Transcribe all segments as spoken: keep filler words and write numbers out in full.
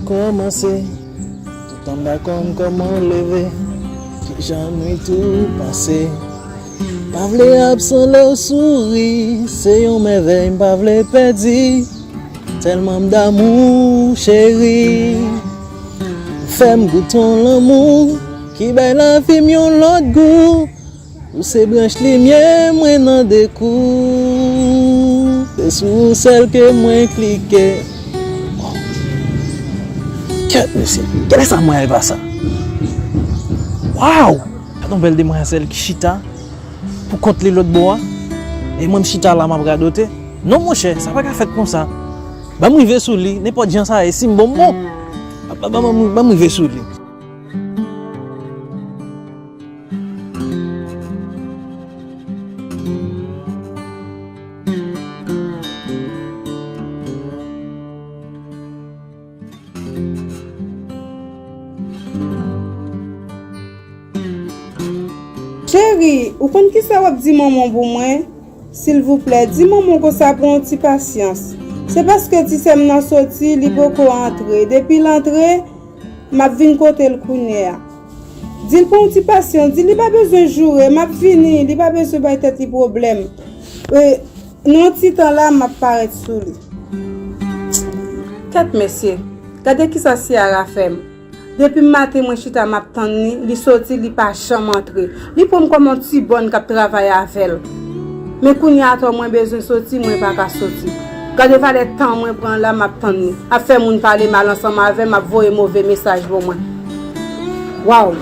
Kòmanse, tout anba kò m kòman leve, kijan nwit ou pase. Pa vle absan lè w souri, se yon mèvèy m pa vle pèdi. Tèlman m damou, cheri. Fè m goute yon lanmou ki bay lavi m yon lòt gou. Ou se branch limyè mwen nan de kou. Se sou ou sèl ke mwen klike. Kèt, mesye. Kilè sa mwen al pa sa? Waw! Gad yon bèl demwazèl ki chita pou kont li lòt bò a. E mwen m chita la, m ap radote. Non, monchè, sa pa ka fèt konsa. Ban m rive sou li, nenpòt jan sa ye, si m bon, m bon. Ban, ban, ban, ban m rive sou li. Cheri, ou konn kisa w ap di manman w pou mwen? Silvouplè, di manman w konsa pran yon ti pasyans. Se paske ti sè m nan soti, li poko antre. Depi l antre, m ap vin kote l kounye a. Di l pran yon ti pasyans, di l li pa bezwen joure, m ap vini, li pa bezwen bay tèt li pwoblèm. E, nan yon ti tan la, m ap parèt sou li. Kèt mesye, gade kisa Ciara fè m. Depi maten mwen chita m ap tann li, li soti, li pa janm antre. Li pran m kòm yon ti bòn k ap travay avè l. Men kounye a atò mwen bezwen soti, mwen pa ka soti. Gade valè tan mwen pran la, m ap tann li. Ap fè moun pale mal ansanm avè m, ap voye move mesaj pou mwen. Waw!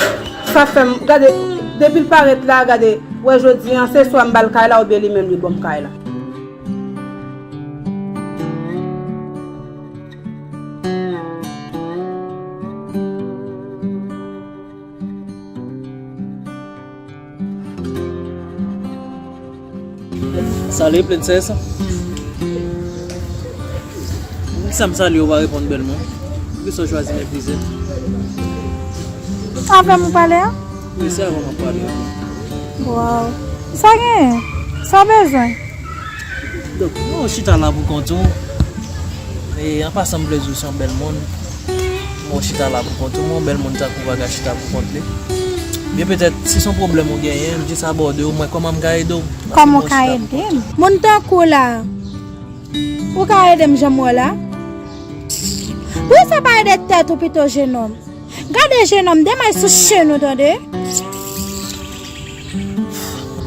Sa fè m, gade, depi l parèt la, gade, wè jodi an, se swa m ba l kay la oubyen li menm li ban m kay la. Salut, princesse. Poukisa m salye w pa reponn bèl mwen? Poukisa w chwazi meprize m? Avè m ou pale a? Wi, se avè w m ap pale a. Waw. Sa genyen? Sa w bezwen? Donk, mwen w chita la pou kont ou. E an pasan, m vle di w se yon bèl moun. Mwen w chita la pou kont ou, mwen yon bèl moun tankou w pa ka chita pou kont li. Byen petèt, si se yon pwoblèm ou genyen, m jis abòde w, m wè kòman m ka ede w. Kòman w ka ede m? Moun tankou w la, ou ka ede m jan m wè w la? Poukisa w pa ede tèt ou pito, jenòm? Gade jenòm, demay sou chenn ou, tande?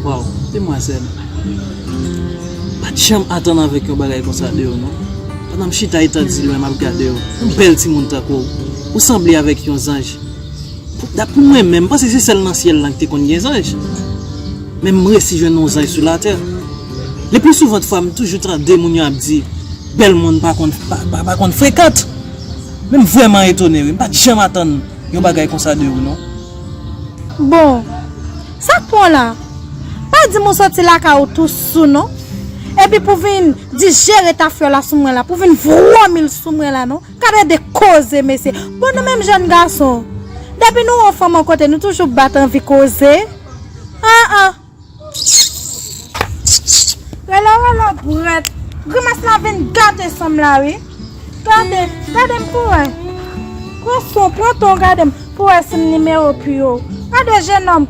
Waw, demwazèl. M pa t janm atann avèk yon bagay konsa de ou, non. Pandan m chita etan di lwen, m ap gade ou. Yon bèl timoun tankou ou. Ou sanble avèk yon zanj. Pou, dap-, pou mwen menm, m panse se sèl nan syèl lan ki te konn gen zanj. Men m resi jwenn yon zanj sou latè. Le pli souvan fwa, m toujou tande moun yo ap di, bèl moun pa konn, pa, pa, pa konn frekant. Men m vrèman etone, wi. M pa t janm atann yon bagay konsa de ou, non. Bon, sa k pran w la? Pa di m ou soti lakay ou tou sou, non. Epi pou vin dijere tafyòl la sou mwen la, pou vin vwòmil sou mwen la, non. Gade de koze, mesye. Bon, nou menm jèn gason, depi nou wè yon fanm yon kote, nou toujou bat anvi koze. An, an. Rele, rele, brèt. Grimas la vin gate san m la, wi. Gade, gade m pou wè. Pran son, pran tan w gade m pou wè si m nimewo pi wo. Gade jenòm.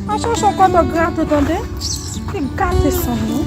Al chèche yon kote w grate, tande. Li gate san m, wi.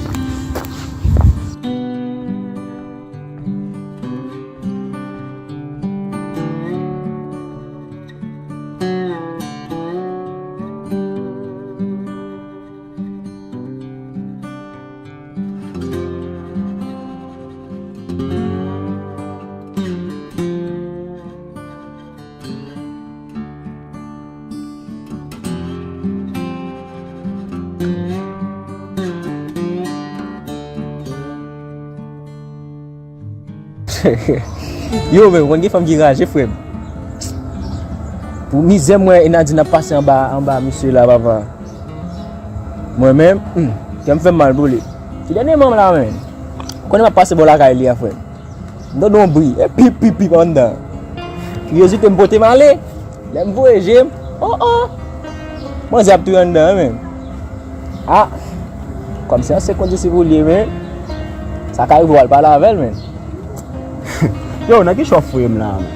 Yo, men, w konn gen fanm ki raje, frè m. Pou mizè m wè e Nadine ap pase anba, anba misye la, papa. Mwen menm, hmm, kè m fè m mal pou li. Ti dènye manm la, men. Konnen m ap pase bò lakay li a, frè m. M tande yon bri, e pip, pip, pip anndan. Kiryozite m pote m ale. Lè m voye je m, o, o! Manzè ap touye anndan an, men. A! Kòmsi ansyen kondisip ou li ye, men. Sa ka rive w al pale avè l, men. Yo, nan ki chòf fouye m la, men?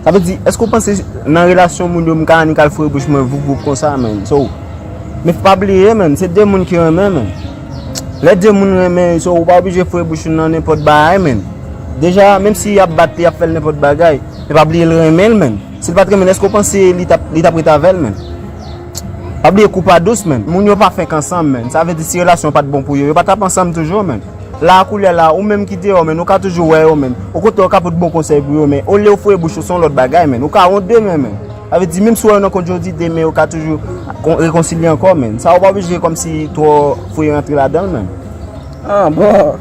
Sa vle di, èske w panse nan relasyon moun yo m ka annik al foure bouch mwen voup voup konsa, menn? So, men pa bliye, menn, se de moun ki renmen, menn. Lè de moun renmen, so, ou pa oblije foure bouch ou nan nenpòt bagay, menn. Deja, menm si y ap bat li, y ap fè l nenpòt bagay, men pa bliye l renmen l, menn. Si l pa t renmen l, èske w panse li t ap, li t ap ret avè l, menn? Pa bliye kou pa dous, menn. Moun yo pa fenk ansanm, menn. Sa vle di si relasyon pa t bon pou yo, yo pa t ap ansanm toujou, menn. La a koulye a la, ou menm ki deyò, menn, ou ka toujou wè yo, menn. Okontrè, ou ka pot bon konsèy pou yo, men olye w foure bouch ou, se yon lòt bagay, menn. Ou ka wont demen, menn. Sa vle di, menm si w wè yo nan kont jodi, demen yo ka toujou kon-, rekonsilye ankò, menn. Sa ou pa oblije kòmsi twò foure rantre ladan l, menn. Ah, bon.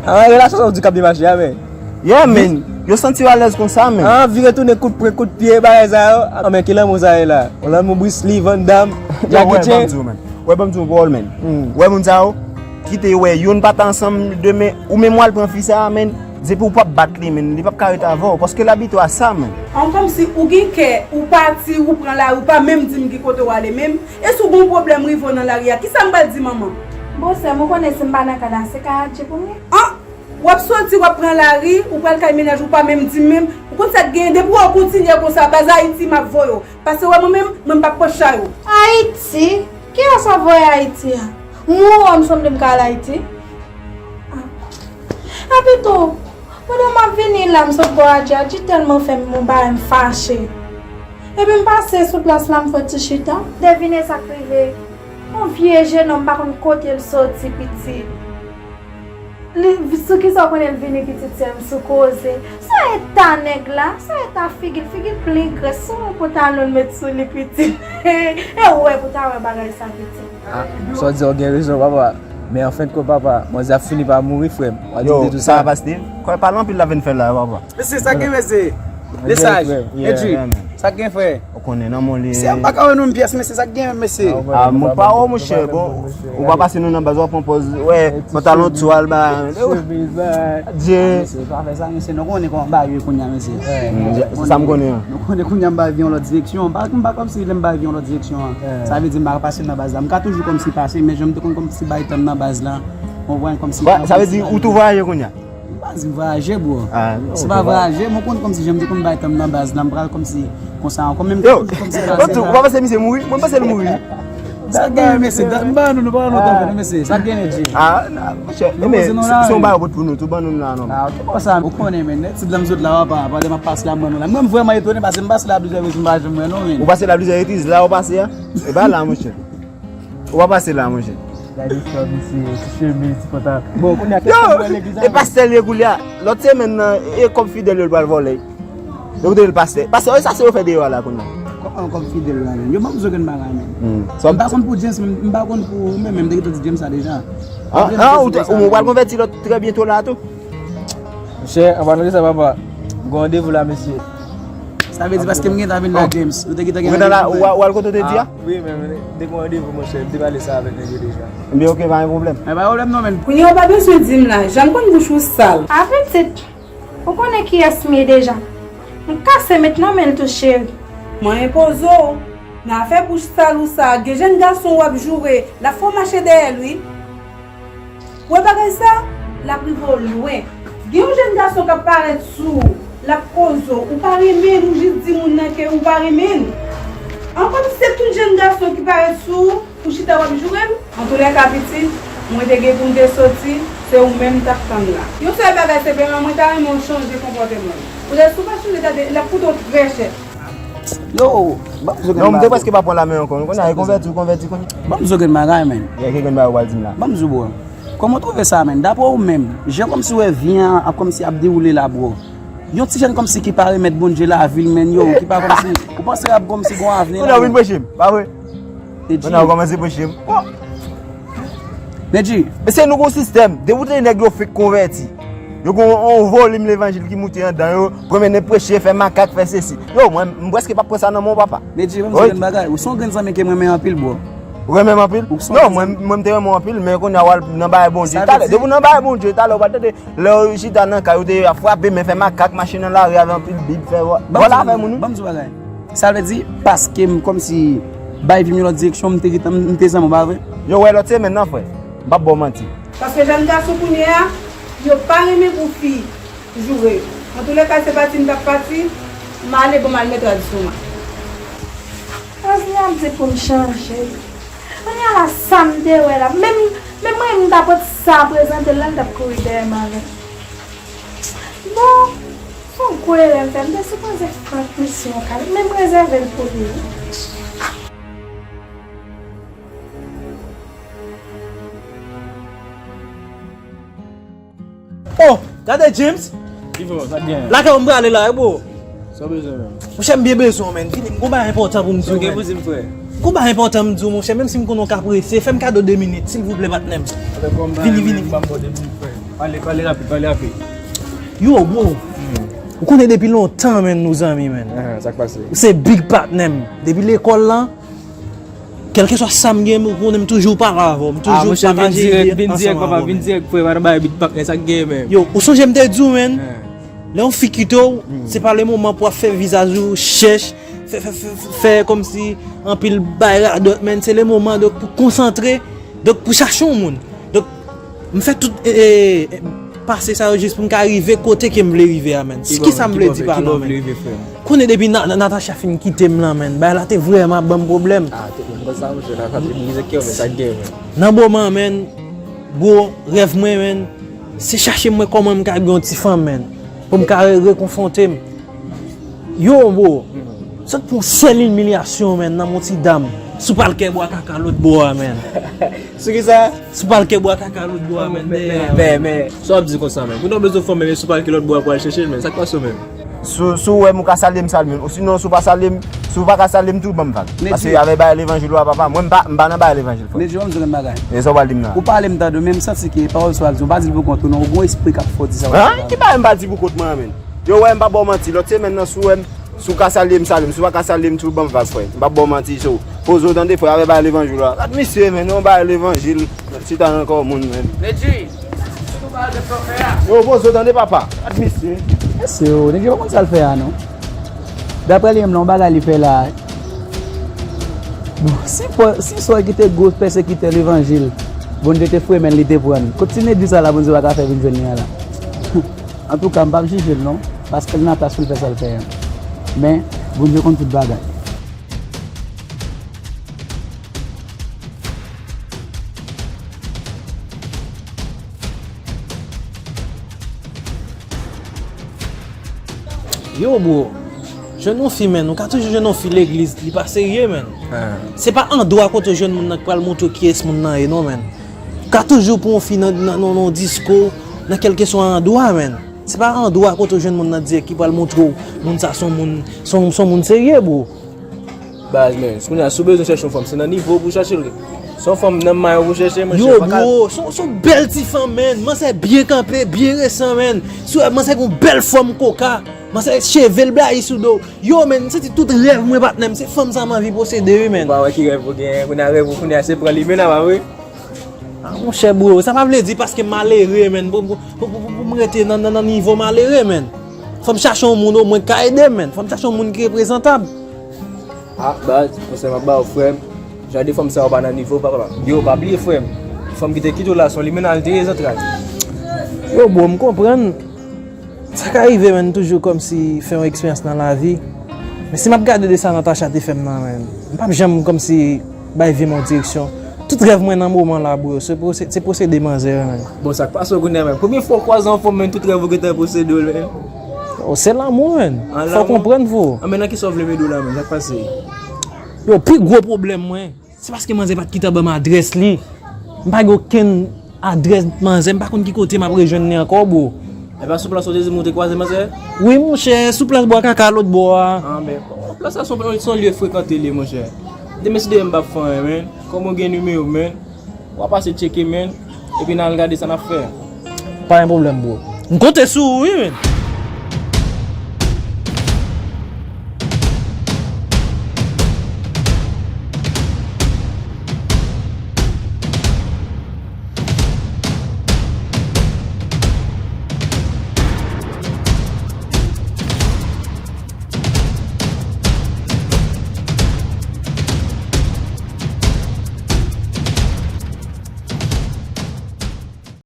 Ah, relasyon sa w di k ap demache a, menn. Yeah, menn. Yo santi yo alèz konsa, menn. Ah, vire tounen kout pwen, kout pye, bagay sa yo. Ah, men ki lanmou sa ye la? Yon lanmou Bruce Lee, Van Damme, Yo, Jackie wè, Chan. Ban m di w, menn. Wè, ban m di w, pawòl, menn. Hmm. Wè, moun sa yo, kite yo wè, youn pa t ansanm demen, ou menm w al pran fi sa a, menn. Depi w p ap bat li, menn, li p ap ka ret avè w, paske l abitye a sa, menn. An kòmsi ou gen kè, ou pati, ou pran lari, ou pa menm di m ki kote w ale menm. E si w gen yon pwoblèm rive w nan lari a, kisa m pral di manman? Bon, sè m, ou konnen si m pa nan kay la, se kay Adje pou m ye. An! W ap soti, w ap pran lari, ou pral kay mennaj ou, pa menm di m menm. Ou konn sa k genyen, depi w wè w kontinye konsa, baz Ayiti m ap voye w. Pase wè mwen menm, mwen m p ap pran chay ou. Ayiti? Kiyès w ap voye Ayiti a? Mwen wè m sanble m ka al Ayiti? Ah. Epi tou, pandan m ap vini la, m sot bò Adje, Adje tèlman fè m yon bagay, m fache. Epi m pase sou plas la, m fè ti chita. Devine sa k rive. Yon vye jenòm, m pa konn kote l soti, pitit. Li, sou kisa w konnen l vini, pitit sè m, sou koze? Sa eta nèg la, sa eta figi l, figi l plen grès, sou yon pantalon l met sou li, pitit. E ou wè pou ta wè bagay sa, pitit. Ah, sa w di a, w gen rezon, papa. Men an fen de kont, papa, manzè ap fini pa mouri, frè m. W a di m de tout sa. Yo, sa va pase. Kwè pale anpil la vin fè la, papa. Mesye, sa gen, mesye? Mesaj. Edri, sa gen, frè? Ou konnen nan mwen li. Se m pa ka wè nou menm pyès, mesye, sa gen menm, mesye? Ah, mwen pa wè, monchè, bon, ou pa pase nou nan baz, w ap pran pòz, wè, pantalon tou al ba. Chemiz ba. Dye. Ah, mesye, pa fè sa, mesye, nou konnen kòman bagay yo ye kounye a, mesye. Mm, se sa m konnen an. Nou konnen kounye a m ba vi yon lòt direksyon, m pa, m pa kòmsi lè m ba vi yon lòt direksyon an. Sa vle di m pa ka pase nan baz la, m ka toujou kòmsi pase, men jan m te konn kòmsi bay tan nan baz la, ou konprann, kòmsi. Sa vle di ou tou vwayaje kounye a? M pa di m vwayaje, bro. Ah, non, se pa vwayaje, mwen konn kòmsi jan m te konn bay tan m nan baz la, m pral kòmsi konsa ankò, menm kòmsi baz la. Ou pa panse misye mouri? Mwen panse l mouri. Sa gen, mesye, m pa wè nou, nou pa wè nou tankou nou, mesye. Sa gen, Edri. Ah, non, monchè, men se yon bagay ou pot pou nou tou, ban nou la, non. Ah, ok, konsa, ou konnen, men, nèg ti dam sot la, papa, pandan m ap pase la, mwen, nou la. Mwen, m vrèman etone, paske m pase la plizyè repriz, m pa janm wè nou, men. Ou pase la plizyè repriz, la ou pase a? E pa la, monchè. Ou pa pase la, monchè. Gade sa, mesye, ti chemiz, ti pantalon. Bon, kounye a, kèk moun nan legliz la. Yo, e pastè l ye koulye a. Lòt semèn nan, e kòb fidèl yo l pral vòlè. Yo te rele pastè. Pastè, sa se yo fè deyò a la kounye a. Kòman kòb fidèl la, menm? Yo ban m zo grenn bagay, menm. M pa konn pou James, menm, m pa konn pou ou menm, menm te gentan di James sa deja. Ah, ah, ou te, ou pral konvèti lòt trè byento la tou? Monchè, an palan de sa, papa, m gen randevou la, mesye. Sa vle di paske m gentan vin la, James. Ou te gentan gen randevou? Ou al kote w te di a? Wi, men, men, te gen randevou, monchè, m te pale sa avèk nèg yo deja. Ebyen, ok, pa gen pwoblèm. Men pa gen pwoblèm non, men. Kounye a ou pa bezwen di m la, jan m konn bouch ou sal. A pitit, ou konnen kiyès m ye deja. M kase met nan men l tou, cheri. Mwen enpoze w, nan afè bouch sal ou sa, gen jèn gason w ap joure, l ap fè w mache dèyè l, wi. Wè bagay sa, l ap rive w lwen. Gen yon jèn gason k ap parèt sou ou, l ap koze w, ou pa renmen l, ou jis di moun nan ke ou pa renmen l. Ankò se tout jèn gason ki parèt sou ou, ou chita w ap joure l. Antoulèka pitit, mwen te gen pou m te soti, se ou menm m t ap tann la. Yon sèl bagay senpleman, mwen ta renmen w chanje konpòteman w. Poutèt si w pa chanje, gade, l ap koute w trè chè. Yo, ban m zo grenn bagay. Non, m te prèske pa pran la men ankò. Kounye a, e konvèti, ou konvèti, kounye a. Ban m zo grenn bagay, menn. Ki grenn bagay ou pral di m la? Ban m di w, bro. Kòman w twouve sa, menn? Daprè ou menm, jan kòmsi w wè vi an ap kòmsi ap dewoule la, bro. Yon ti jèn kòmsi ki pa remèt Bondye lavi l, menn, yo, ki pa kòmsi, ou panse l ap kòmsi gon avni la? Kounye a w vin preche m, pa vre? Kounye a w kòmanse preche m. Bon. Nedji. Mesye, nou gon sistèm. Depi w tande nèg yo fenk konvèti, yo gon yon volim levanjil ki moute anndan yo, premye nèg preche, fè makak, fè sesi. Yo, mwen, m prèske p ap pran sa nan men w, papa. Nedji, ban m di w yon bagay. Ou se yon grenn zanmi ke m renmen anpil, bro. Ou renmen m anpil? Non, mwen, mwen m te renmen w anpil, men kounye a w al nan bagay Bondye. Talè, depi w nan bagay Bondye, talè w pral tande lè yo chita nan kay, yo te ap frape men, fè makak, mache nan lari avè anpil bib, fè vòlè avè moun, wi. Ban m di w bagay. Sa vle di, paske m kòmsi bay vi m yon lòt direksyon, m te gentan, m te zanmi w, pa vre? Yo, wè lòt semèn nan, frè. M p ap ba w manti. Paske jèn gason kounye a, yo pa renmen pou fi joure yo. Antoulèka, se pati m t ap pati, M ale, bon, m al met rad sou mwen. Roseline ap di pou m chanje. Kounye a la, sa m te wè la. Menm, menm mwen, m ta pot sa prezante l la, l t ap kouri dèyè m avè l. Bon, se yon gwo erè m fè. M te sipoze fè misye yon kado. Men m rezève l pou li. Oh, gade James. Ki fè w, sa k gen? Lakay ou m prale la, wi, bro. Sa w bezwen menm? Monchè, m byen bezwen w, menn. Vini, m gon bagay enpòtan pou m di w, menn. Sa w gen pou di m, frè? M gon bagay enpòtan m di w, monchè. Menm si m konnen w ka prese, fè m kado de minit, silvouplè, patnè m. Vini, vini, vini. Pale, pale rapid, pale rapid. Yo, bro. Ou konnen depi lontan, menn, nou zanmi, menn. Ah, sa k pase? Ou se big patnè m. Depi lekòl lan, kèlkeswa sa m gen, ou konnen m toujou pale avè w, m toujou pataje ide ansanm avè w, menn. Ah, monchè, vin dirèk, papa, vin dirèk, frè, pa nan bagay big patnè, sa k gen menm? Yo, ou sonje m te di w, menn? Lè yon fi kite w, se pa le moman pou w ap fè vizaj ou chèch, fè, fè, fè, fè, fè kòmsi anpil bay radòt, menn. Se le moman, donk, pou konsantre, donk, pou chache yon moun. Donk, m fè tout, e, e, e, pase sa yo jis pou m ka rive kote ke m vle rive a, menn. Ki sa m vle di pa la, menn? Konnen depi Na-, Na-, Natacha fin kite m lan, menn, bagay la te vrèman ap ban m pwoblèm. Ah, te konn sa, monchè, Natacha te brize kè w, men sa k gen, menn. Nan moman, menn, bro, rèv mwen, menn, se chache m wè kòman m ka gen yon ti fanm, menn, pou m ka re-, rekonfwonte m. Yo, bro, sot pou yon sèl imilyasyon, menn, nan yon ti dam. Si w pral kè bwa kaka lòt bò a, menn. Sou ki sa? Si w pral kè bwa kaka lòt bò a, menn, dèyè a, men, men, sa w ap di konsa, menn? Pou nou bezwen fanm, men si w pral kè lòt bò a pou al chèche l, menn, sa k pase w menm? Si w, si w wè m, ou ka salye m, salye m. Osinon, si w pa salye m, si w pa ka salye m tou, ban m vag. Paske avèk bagay levanjil ou a, papa, mwen, m pa, m pa nan bagay levanjil, frè. Nedji, ban m di w yon bagay. E sa w pral di m la? Ou pale m tande, men m santi ke pawòl sa w ap di, ou pa di l pou kont ou non, ou gon espri k ap fè w di sa w ap di la. Ki bagay m pa di pou kont mwen an, menn? Yo, wè, m pa ba w manti. Lòt semèn nan, si w wè m, si w ka salye m, salye m. Si w pa ka salye m tou, ban m vag, frè. M p ap ba w manti, so. Poze w tande, frè, avèk bagay levanjil la. Gad misye, menn, yon bagay levanjil. Chita nan kò moun, menn. Nedji, ou pa al fè sa w fè a. Yo, poze w tande, papa. Gad misye. Mesye, yo, Nedji pa konn sa l fè a, non. Daprè li menm, la, yon bagay li fè la. Bon, si pò-, si Sòy ki te gwo pèsekitè levanjil, Bondye te fremen l, li te pran l. Kot ti Nedji sa la, Bondye pa ka fè vin jwenn li a la? Antouka, m p ap jije l non, paske l nan plas pou l fè sa l fè an. Men, Bondye konn tout bagay. Yo, bro, jwenn yon fi, menn, ou ka toujou jwenn yon fi legliz, li pa serye, menn. Se pa andwa kote w jwenn moun nan ki pral montre w kiyès moun nan ye, non, menn. Ou ka toujou pran yon fi nan, nan, nan, nan yon disko, nan kèlkeswa andwa, menn. Se pa andwa kote w jwenn moun nan dirèk ki pral montre w moun sa se yon moun, se yon, se yon moun serye, bro. Baz, men, kounye a, si w bezwen chèche yon fanm, se nan nivo w pou w chèche l. Se yon fanm nan may ou pou w chèche, monchè. Yo, bro, se yon, se yon bèl ti fanm, menn. Manzè byen kanpe, byen resan, menn. Si w wè, manzè gen yon bèl fòm koka. Manzè cheve l blayi sou do. Yo, menn, m santi tout rèv mwen, patnè m, se fanm sa m anvi posede, wi, menn. Ou pa wè ki rèv ou genyen, kounye a rèv ou kounye a se pran li, men nan pa vre. Ah, monchè, bro, sa pa vle di paske m malere, menn, pou, pou, pou, pou, pou m rete nan, nan, nan nivo malere, menn. Fò m chache yon moun omwen k ka ede m, menn. Fò m chache yon moun ki reprezantab. Ah, baz, konsèy m ap ba w, frè m. Jan de fanm sa yo pa nan nivo w, papa. Yo, pa bliye, frè m. Fanm ki te kite w la, se yon limenal te ye, zantray. Yo, bro, m konprann. Sa ka rive, menn, toujou kòmsi fè yon eksperyans nan lavi. Men si m ap gade de sa Natacha te fè m nan, menn, m p ap janm kòmsi bay vye m yon direksyon. Tout rèv mwen nan moman la, bro, se pwose-, se posede manzè, menn. Bon, sa k pase w kounye a, menn? Premye fwa w kwaze yon fanm, menn, tout rèv ou gentan posede w, menn. Oh, se lanmou, menn. Fò w konprann, fo. Ah, men nan kisa w vle m ede w la, menn? Sa k pase? Yo, pi gwo pwoblèm mwen, se paske manzè pa t gentan ban m adrès li. M pa gen okenn adrès manzè, m pa konn ki kote m ap rejwenn li ankò, bro. Epa sou plas ou te di m ou te kwaze manzè? Wi, monchè, sou plas bwa kaka lòt bò a. Ah, men, plas la se yon, se yon lye frekante li ye, monchè. Demen si Dye vle m p ap fè anyen, men. Kòm ou gen nimewo m, men, w a pase tcheke, men, epi n al gade sa n ap fè. Pa gen pwoblèm, bro. M konte sou ou, wi, men.